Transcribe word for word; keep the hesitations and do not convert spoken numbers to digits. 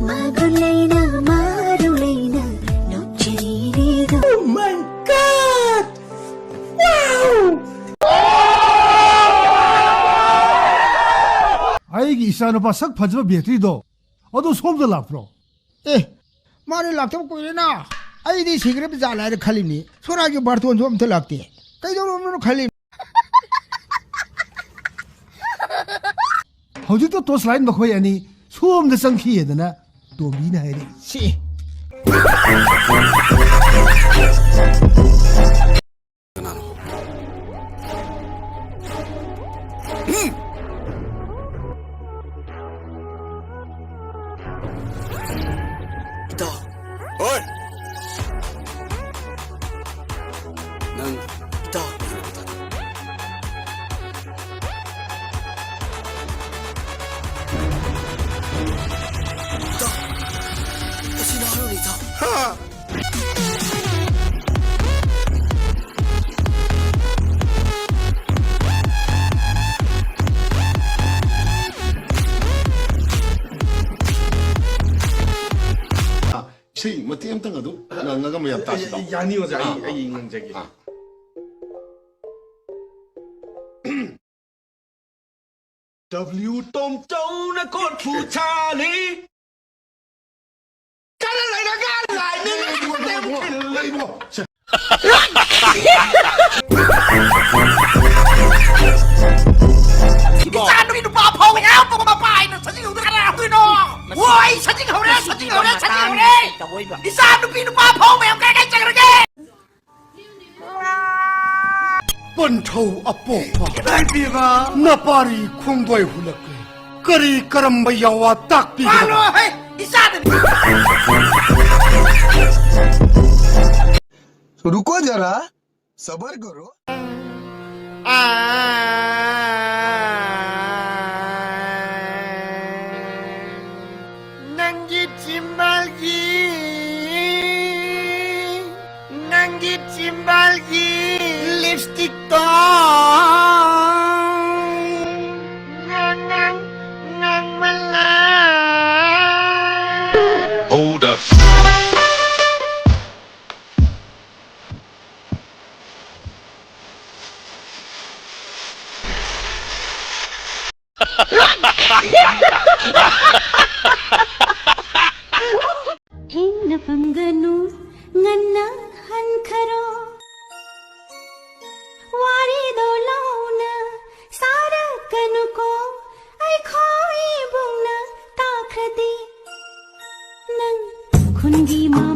ꯃꯒꯨꯟ ꯂꯩꯅ ꯃꯔꯨ ꯂꯩꯅ ꯅꯣꯛꯆꯔꯤꯅꯤꯗꯣ꯫ Oh my God! Wow! ꯑꯩꯒꯤ ꯏꯆꯥꯅꯨꯄꯥ ꯁꯛ ꯐꯖꯕ ꯕꯦꯇ꯭ꯔꯤꯗꯣ ꯑꯗꯨ ꯁꯣꯝꯗ ꯂꯥꯛꯄ꯭ꯔꯣ? ꯑꯦ, ꯃꯥꯗꯤ ꯂꯥꯛꯇꯕ ꯀꯨꯏꯔꯦꯅ꯫ ꯑꯩꯗꯤ ꯁꯤꯈ꯭ꯔꯕ ꯖꯥꯠꯂ ꯍꯥꯏꯅ ꯈꯜꯂꯤꯕꯅꯤ꯫ ꯁꯣꯔꯥꯒꯤ ꯕꯥꯔꯇꯣꯟꯁꯨ ꯑꯝꯇ ꯂꯥꯛꯇꯦ꯫ ꯀꯩꯗꯧꯔꯕꯅꯣ ꯈꯜꯂꯤ꯫ ꯍꯧꯖꯤꯛꯇ ꯇꯣꯔꯆ ꯂꯥꯏꯠ ꯃꯈꯣꯏ ꯑꯅꯤ ꯁꯣꯝꯗ ꯆꯪꯈꯤꯑꯗꯅ ꯇꯣꯝꯕꯤꯅ ꯍꯥꯏꯔꯛꯏ꯫ ꯁꯤ꯫ ꯀꯅꯥꯅꯣ? ꯏꯇꯥꯎ꯫ ꯍꯣꯏ꯫ ꯅꯪ ꯏꯇꯥꯎ꯫ ꯏꯇꯥꯎ꯫ ꯑꯁꯤ ꯅꯍꯥꯔꯣꯜꯅꯤ, ꯏꯇꯥꯎ꯫ ꯍꯥ? ꯏꯁꯩ ꯃꯇꯦꯛ ꯑꯝꯇꯪ ꯑꯗꯨꯝ ꯉꯪꯉꯒ ꯃꯌꯥꯝ ꯇꯥꯁꯤꯗ꯫ ꯌꯥꯅꯤ, ꯑꯣꯖꯥ, ꯑꯩ, ꯑꯥ, ꯑꯩ ꯉꯪꯖꯒꯦ꯫ ꯑꯥ꯫ W ꯇꯣꯝꯆꯧꯅ ꯀꯣꯔꯐꯨ ꯁꯥꯔꯤ꯫ ꯀꯟꯅ ꯂꯩꯔꯒ ꯂꯥꯏꯅꯤꯡ ꯂꯩꯕ꯭ꯔꯣ? ꯂꯩꯕ꯭ꯔꯣ? ꯁꯦ꯫ ꯏꯆꯥ ꯅꯨꯄꯤ ꯅꯨꯄꯥ ꯐꯥꯎꯕ ꯌꯥꯝ ꯄꯣꯛꯄ ꯃꯄꯥ ꯍꯥꯏꯅ ꯁꯖꯤꯛ ꯍꯧꯗ ꯀꯅꯥ ꯍꯧꯗꯣꯏꯅꯣ? ꯍꯣꯏ, ꯁꯖꯤꯛ ꯍꯧꯔꯦ, ꯁꯖꯤꯛ ꯍꯧꯔꯦ, ꯁꯖꯤꯛ ꯍꯧꯔꯦ꯫ ꯏꯆꯥ ꯅꯨꯄꯤ ꯅꯨꯄꯥ ꯐꯥꯎꯕ ꯌꯥꯝ ꯀꯥꯏ ꯀꯥꯏ ꯆꯠꯈ꯭ꯔꯒꯦ? ꯄꯟꯊꯧ ꯑꯄꯣꯛꯄ, ꯏꯃꯥꯏ ꯄꯦꯝꯃ! ꯅꯄꯥꯔꯤ ꯈꯣꯡꯗꯣꯏ ꯍꯨꯜꯂꯛꯂꯦ꯫ ꯀꯔꯤ ꯀꯔꯝꯕ ꯌꯥꯋꯥ ꯇꯥꯛꯄꯤꯒꯗꯕ? ꯄꯥꯜꯂꯣ ꯍꯩ, ꯏꯆꯥꯗꯅꯤ꯫ रुको जरा, सबर करो। ꯅꯪꯒꯤ ꯆꯤꯝꯕꯥꯜꯒꯤ, ꯅꯪꯒꯤ ꯆꯤꯝꯕꯥꯜꯒꯤ ꯂꯤꯞꯁꯇꯤꯛꯇꯣ ꯉꯥꯡ ꯉꯥꯡ ꯉꯥꯡꯃꯜꯂꯦ꯫ ꯃꯥꯡꯒꯤ ꯃꯥ